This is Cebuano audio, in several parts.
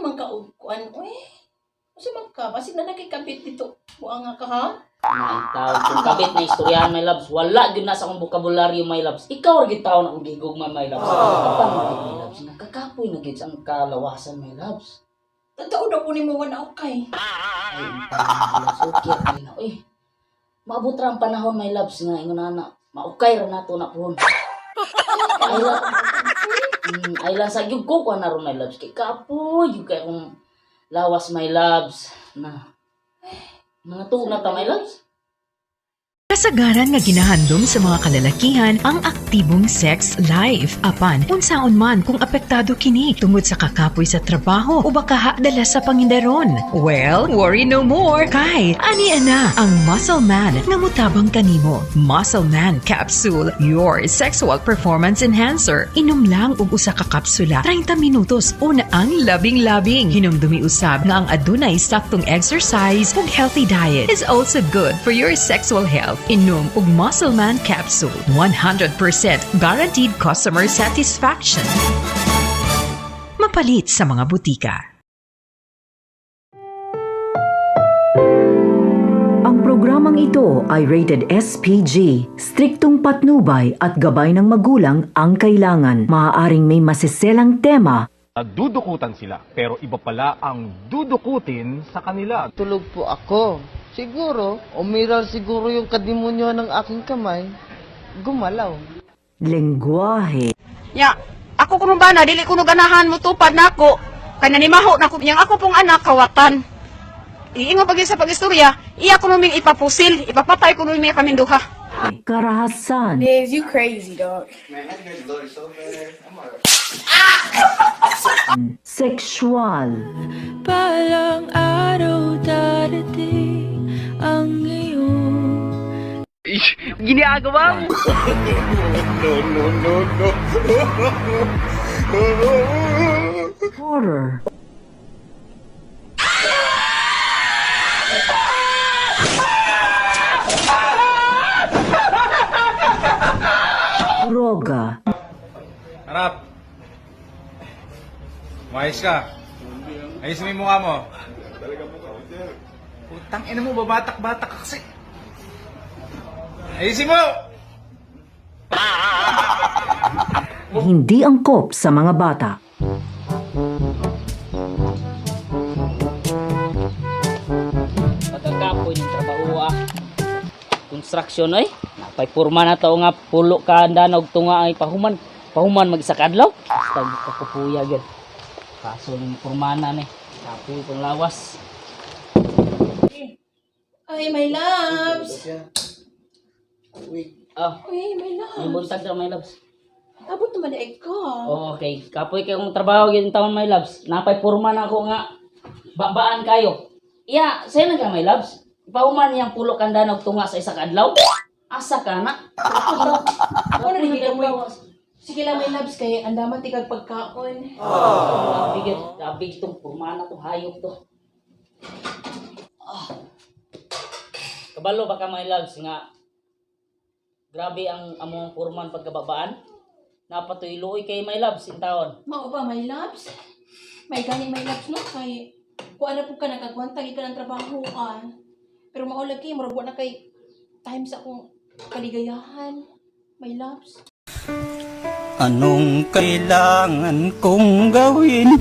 Man ka og kuan uy? Unsa man ka? Basig na nakikabit dito. Buang nga ka, ha? Ay, tao, kung kabit na istoryahan, my loves, wala gyud na sa akong bokabularyo, my loves. Ikaw ra gyud taon akong gihigugma, my loves. Kapan man gyud, my loves, nakakapoy na gyud sa ang kalawasan, my loves. Totoo daw ko nimo wala okay. Ay, taon, my loves, okay ra na. Uy, maabot ra ang panahon, my loves, nga ingon na maukay ra nato na pohon. Ay lang, ay lang sa gyud ko kuan na ron, my loves. Kay kapoy gyud kay akong lawas, my loves. Na, mga tuog na ta, my loves. Kasagaran nga ginahandom sa mga kalalakihan ang aktibong sex life. Apan, unsaon man kung apektado kini tungod sa kakapoy sa trabaho o baka dala sa pangindaron. Well, worry no more kay ani ana ang Muscle Man nga mutabang kanimo. Muscle Man Capsule, your sexual performance enhancer. Inom lang og usa ka kapsula 30 minutos una ang labing-labing. Hinumdumi usab nga ang adunay saktong exercise ug healthy diet is also good for your sexual health. Inom og Muscle Man Capsule, 100% guaranteed customer satisfaction. Mapalit sa mga butika. Ang programang ito ay rated SPG. Striktong patnubay at gabay ng magulang ang kailangan. Maaaring may masiselang tema. Dudukutan sila, pero iba pala ang dudukutin sa kanila. Tulog po ako. Siguro, umiral siguro yung kadimonyo ng aking kamay. Gumalaw. Lengguwahe, Ya, ako kuno ba na dili kuno ganahan mo tupad nako. Kay nanimaho na ko yang ako pong anak kawatan. Iingon pag sa pag-istorya, iya kuno ming ipapusil, ipapatay kuno mi kaming duha. Karahasan, Biz, you crazy, dog. Sexual, Balang araw darating ang iyong Ginagawa mo! No, no. Horror, droga, Harap. Umayos ka. Ayos mo yung mukha mo. Putang ina mo, babatak-batak ka kasi. Ayusin mo! Hindi angkop sa mga bata. Pagkakapoy ng trabaho ah. Construction oy. Napay purma na to nga pulo ka andan og tunga ay pahuman. Pahuman mag isa ka adlaw. Basta kapupuya gyud. Kaso ning purmana ni. Kapoy pang lawas. Ay, my loves. Ah, Uy, my may loves. buntag ra, my loves. Abot naman na ka. Oh, okay. Kapoy kay akong trabaho gyud taon, my loves. Napay purma na ako nga babaan kayo. Iya, sayo na ka, my loves. Pahuman niyang pulo ka andan og tunga sa isa ka adlaw. Asa ka na? Ako na rin mo. Sige lang, my loves, kay andaman tikag pagkaon. Grabe gyud, grabe itong purmana to, hayop to. Ah. Kabalo baka, my loves, nga grabe ang among purman pagkababaan. Napatuloy kay my loves in taon. Mao ba, my loves? May gani, my loves, no? Kay, kuan na po ka, nakagwanta ka ng trabahoan. Pero mao lagi, murag wa na kay time sa akong kaligayahan. My loves. Anong kailangan kong gawin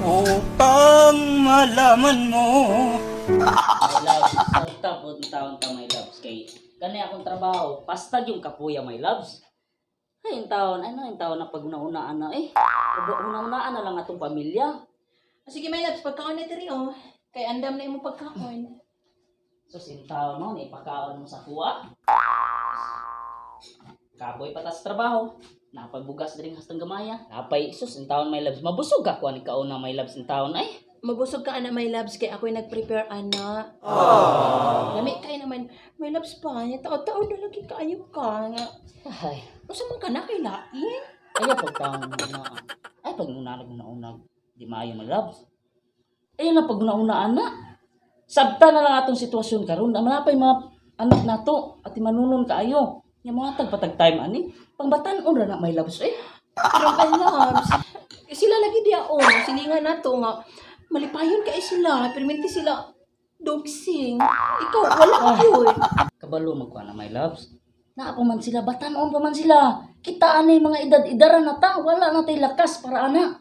upang malaman mo? My loves, sa po taon ta, my loves, kay kani akong trabaho, pastag yung kapuya, my loves. Ay, yung taon, ano yung taon na pag una-unaan na eh. Una-unaan na lang atong pamilya. Ah, sige, my loves, pagkaon na diri, oh. Kay andam na imong pagkaon. So, sintaon no, ipakaon mo sa kuwa. Kapoy patas trabaho. Napagbugas diri hastang gamaya. Napay sus in taon, my loves. Mabusog ako ani kauna, my loves, in taon ay. Mabusog ka ana, my loves, kay ako'y nag-prepare ana. Lami kay naman, my loves pa, taon-taon na lagi kaayo ka nga. Ay, Unsa man ka na kay lain? ay pag taon na. Ay pag una nag una di maayo, my loves. Ay na pag una ana. Sabta na lang atong sitwasyon karon. Napay mga anak nato at manunon kaayo. Nya mga tagpatag time ani. Pangbatan-on ra na, my loves eh. Pero my loves, sila lagi diya oh, silingan nato nga malipayon kay sila, perminti sila dogsing. Ikaw wala gyud. Kabalo magkuha na, my loves. Naa pa man sila, batanon pa man sila. Kita ani mga edad-edaran na ta, wala na tay lakas para ana.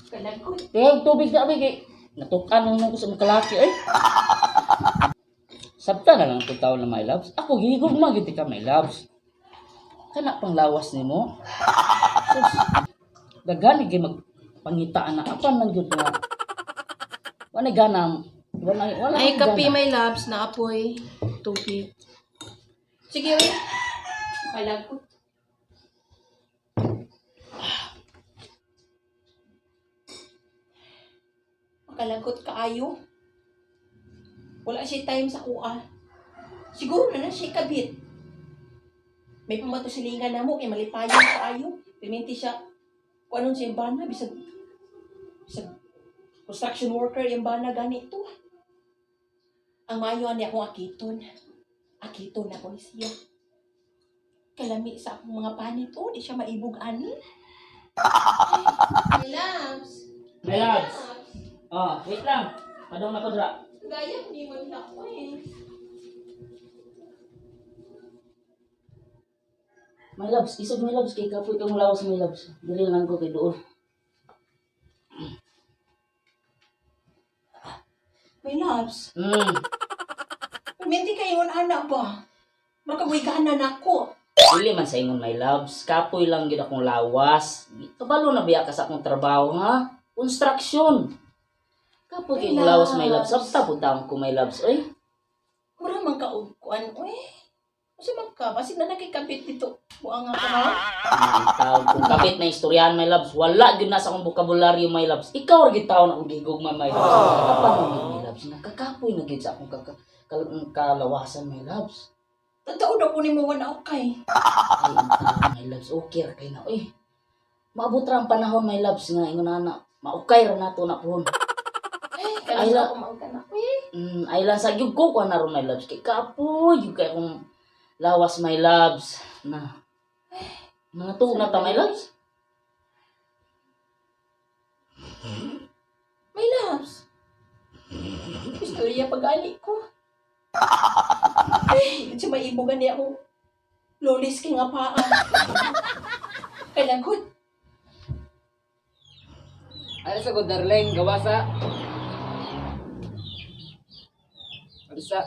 Kalagot. Kaya tubig na abi kay natukan na ko sa mga kalaki ay. Sabta na lang itong taon na, my loves. Ako gihigugma gyud ka, my loves. Kana pang lawas nimo. Sus. Daghan gyud magpangitaan na apan lang gyud nga. Wala gana. Wala wala Ay gana. kape my loves na apoy tubig. Sige, uy. Kalagot. Makalagot kaayo. Wala siya time sa kuha. Siguro na na siya kabit. May pamato silingan na mo, kay malipayon kaayo. Piminti siya, kung anong siya bana, bisag, bisag construction worker yung bana ganito. Ang mayo ani akong akiton. Akiton ako ni siya. Kalami sa akong mga panit, oh, di siya maibog ani. Ay, loves. My loves. Ah, wait lang. Padong na ko dra. Gaya, hindi mo nila ako eh. My loves, isog my loves kay kapoy kang lawas, my loves. Dili lang ko kay duol. My loves, Perminti kayo anak ba? Makawigahan na nako. Dili man sa ingon, my loves, kapoy lang gyud akong lawas. Kabalo na biya ka sa akong trabaho ha? Construction. Kapoy kay My lawas, my loves. loves. Sabta pud taon ko, my loves oy. Mura man ka og kuan oy. Usa man ka, basig na nakikabit dito. Buang nga ka ha? Ang tawag kung kapit na istoryahan, my loves, wala gyud na sa akong bokabularyo, my loves. Ikaw ra gyud taon akong gigugma, my loves. Apan man gyud, my loves, nakakapoy na gyud sa akong kalawasan, my loves. Totoo daw ko nimo wala okay. Ay, ang taon, my loves, okay ra kay na oy. Maabot ra ang panahon, my loves, nga ingon ana, maukay ra nato na pohon. Ay, Ay, kalas la- ako maugtan na eh. Ay lang sa gyud ko kuan na ron, my loves, kay kapoy gyud kay akong lawas, my loves, na. Mga tuog na ta, my loves. My loves. Istorya pag-ali ko. Ay, si maibugan niya ako. Lolis kay nga paa. Kailangot. Ano sa good, darling? Gawasa. Alisa.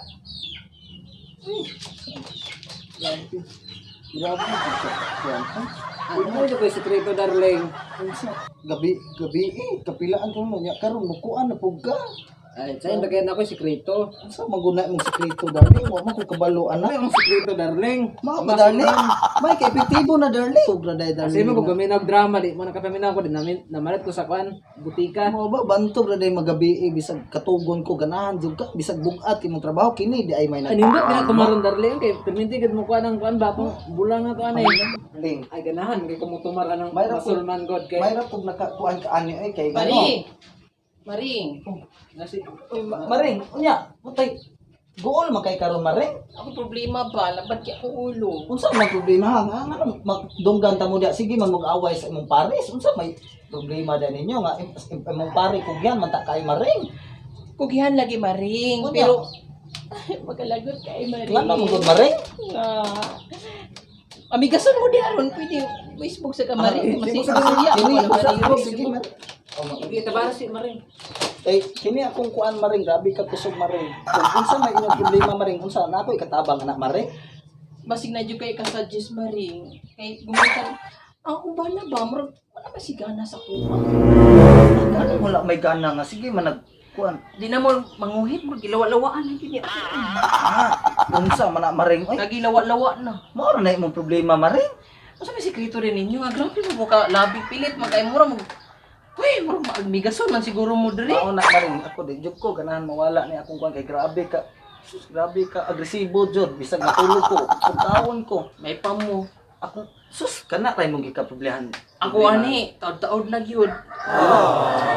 Grabe, Ano mo ko sekreto, darling? Unsa? Gabi, gabi eh, kapilaan ko mo nya karon mukuan na pug ka. Ay, sayin ba kaya na ako sekreto? Unsa maguna imong sekreto, darling? Wa man ko kabalo Ano ana. yung sekreto, darling? Mao ba, darling? May kay epektibo na, darling. Sobra day, darling. Kasi mo ko paminaw drama di mo nakapaminaw ko din namin namalit ko sa kuan butika. Mao ba bantog ra day magabi eh, bisag katugon ko ganahan jud ka, bisag bugat imong trabaho kini di ay may Ay nindot gina tumaron, darling, kay perminti gid mo kuan ang kuan ba akong bulang na to anay. Darling. Ay ganahan kay kumutumar anang Mayroon ko- musulman god kay. Mayra pug nakakuan ka ani ay kay ano. Maring! Maring! Nasi Uy, Maring, unya, putay. Guol man kay karon, Maring. Ako problema ba? Labad kay akong ulo. Unsa man problema ha? Nga nga magdunggan ta mo diya sige man mag-away sa imong pares. Unsa may problema da ninyo nga imong pare kugyan man ta kay Maring. Kugihan lagi maring. Unya. Pero, magalagot kay maring. Ngano mo gud, Maring? Nga. Amigason mo di aron pwede Facebook sa kamaring. Ah, Mas sige, istorya ako kini, wala maring. sige, Maring. Oh, Sige tabara si Maring. Eh, kini akong kuan, Maring, grabe ka kusog, Maring. Kung unsa may inyong problema, Maring, unsa na ako ikatabang anak, Maring? Basig na jud kay ka-suggest maring. Kay gumikan ang ubala ba murag wala ba si gana sa kuha. Ano wala may gana nga sige man nagkuan. Di na mo manguhit mo gilawa-lawaan na gyud niya. Ah, unsa man na, Maring? Oy, Nagilawa-lawa na. mao ra na imong problema, Maring. Unsa may sikreto rin ninyo nga grabe mo ka labi pilit man kay mura mo. Uy, mura maagmigason man siguro mo diri. Mao na, Maring, ako di jud ko ganahan mawala ni akong kuan kay grabe ka. Sus, grabe ka agresibo jud bisag matulog ko, pagkaon ko. May pa mo. Ako sus kana ra imong gikaproblemahan. Ako ani, taod-taod na gyud.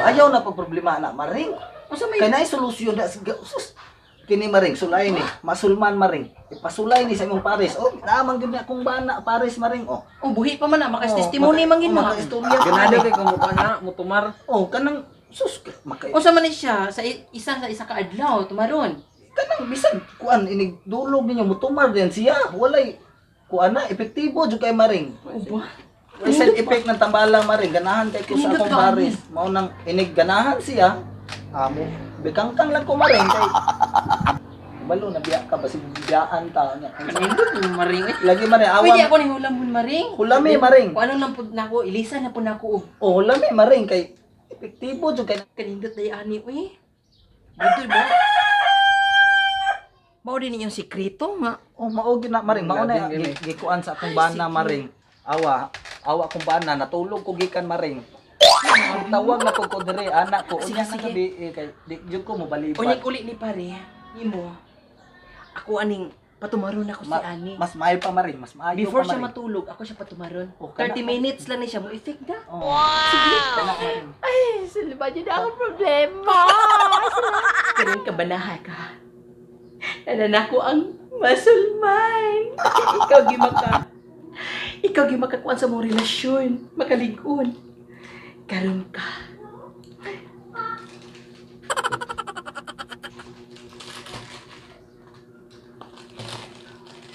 Ayaw na pag problema na, Maring. Unsa may Kay naay solusyon na sus. Kini maring sulay ni, masulman maring. Ipasulay ni sa imong pares. Oh, naman gyud na akong bana pares maring oh. Oh, buhi pa man na makas testimony man gid oh, na. Maka-istorya pa. Ganado ni. kay kung mukha na, mutumar. Oh, kanang sus maka Unsa man ni siya sa isa sa isa ka adlaw tumaron. kanang bisan kuan inig dulog ninyo mutumar din siya. Walay kuan na epektibo jud kay maring. Oh, ba? May side effect ng tambala maring ganahan kay ko sa Kanindot akong ka, pares. Mao nang inig ganahan siya. Amo, bikangkang lang ko maring kay Balo na biya ka basig biyaan ta nya. Kanindot ni maring. eh. Lagi maring awa. Pwede ako ni hulamon maring. Hulami maring. Kung ano lang pud nako, ilisa na pud nako og Oh, hulami maring kay epektibo jud kay kanindot day ani uy. Budol ba? Mao din inyong sikreto nga. Oh, mao gyud na maring. Mao na Labing gini. gikuan sa akong bana maring. Awa, awa akong bana natulog ko gikan maring. Tawag na ko diri anak ko. Sige, Unya na sige. gabi eh, kay di jud ko mobalibad. Unyag uli ni pare, nimo. Ako aning patumaron ako si ani. Mas maayo pa maring, mas maayo Before pa siya maring. matulog, ako siya patumaron. Oh, kana 30 minutes lang ni siya mo effect na. Oh. Sige, kana maring. Ay, silba niyo na akong problema. Karon ka banaha ka. Tanan ako ang masulman. Ikaw gimaka. Ikaw gimakakuan sa mong relasyon, makalig-on. Karon ka.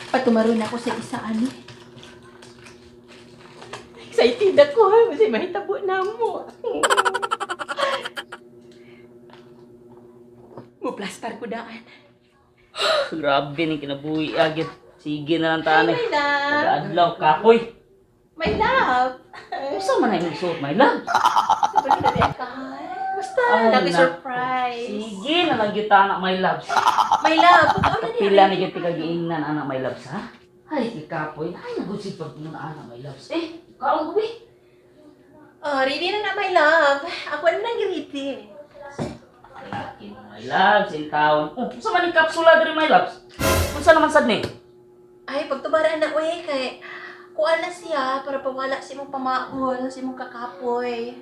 Patumaron ako sa isa ani. Excited ako ha, kasi mahitabo na mo. Muplastar ko daan. Grabe ni kinabuhi agad. Sige na lang tanay. My love! Adlaw kapoy. My love! Unsa man na imong suot, my love? Basta, Ay, nagi nako. surprise. Sige na lang gyud ta anak, my loves. My love, pagkaon na niya. Pila ni gyud tika giingnan anak, my loves, ha? Ay, kikapoy. Ay, nagusip pag na anak, my loves. Eh, kaon ko bi. Oh, ready na na, my love. Ako na nang ready. Laki mo, my loves, in town. Oh, unsa man ni kapsula diri, my loves? Unsa naman sad ni? Ay, pagtubaraan na, uy, kay kuan na siya para pawala si imong pamaol, si imong kakapoy.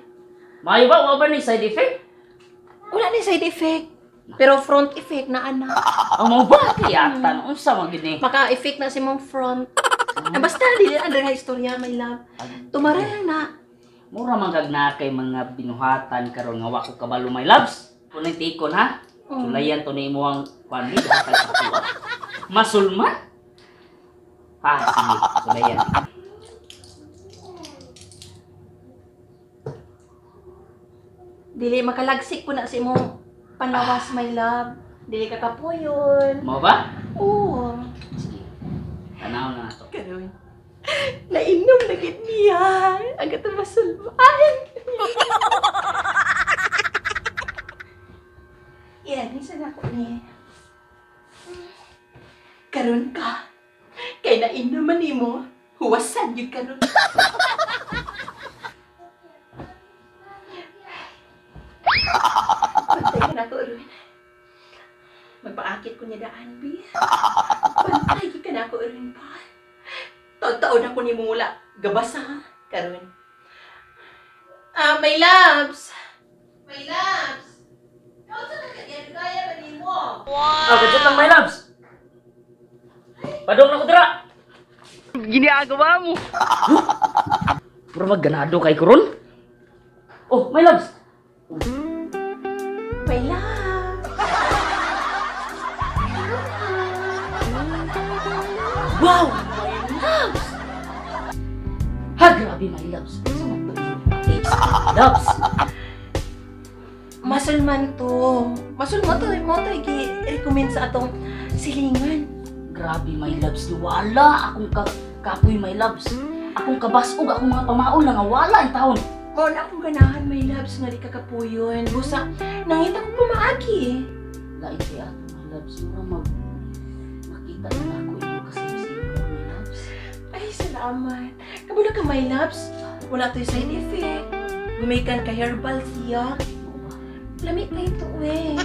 Maayo ba wa ba ni side effect? Wala ni side effect. Pero front effect na anak. Ang mo ba kayatan? Unsa man gid ni? Maka-effect na si imong front. Ah, basta, dili ang daghay istorya, my love. Tumara lang na. Mura man kag naa kay mga binuhatan karon nga wa ko kabalo, my loves. Kunay tikon ha. Sulayan to ni imo ang kwan ni hatag sa kuha. Masulman? Ah, sige, sulayan. Dili makalagsik po na sa imong panawas, my love. Dili ka kapuyon. Mo ba? Oo. Sige. Tanaw na to. Karon. Nainom na gid niya. Ang katong masulman. Yan, isa na ko ni. Karon ka. Kay nainom man nimo, huwasan gyud karon. Pantay ka na ko, Erwin. Magpaakit ko niya daan, bi. Pantay ka na ako, Erwin pa. Taon-taon ako ni mula. Gabasa, ha? Karon. Ah, my loves! My loves! Ikaw sa nagkagyan, kaya ba ni mo? Ah, kajot lang, my loves. Padong na ko dira. Ginagawa mo. Puro magganado kay kuron. Oh, my loves. My love! Wow, my loves. Ha, grabe, my loves. Unsa man to imong tips, my loves? Masulman to. Masulman to. Mo to i-recommend sa atong silingan. Grabe, my loves. Wala akong ka kapoy, my loves. Akong kabasog, akong mga pamaon na nga wala ang taon. Mao na akong ganahan, my loves, nga di ka kapuyon. Busa, nangita ko pumaagi. Lain kay ato, my loves. Mura mag... Makita na ako imong kasing my loves. Ay, salamat. Kabalo ka, my loves. Wala to'y side effect. Gumikan ka herbal siya. Mao ba? Lamig na ito, eh.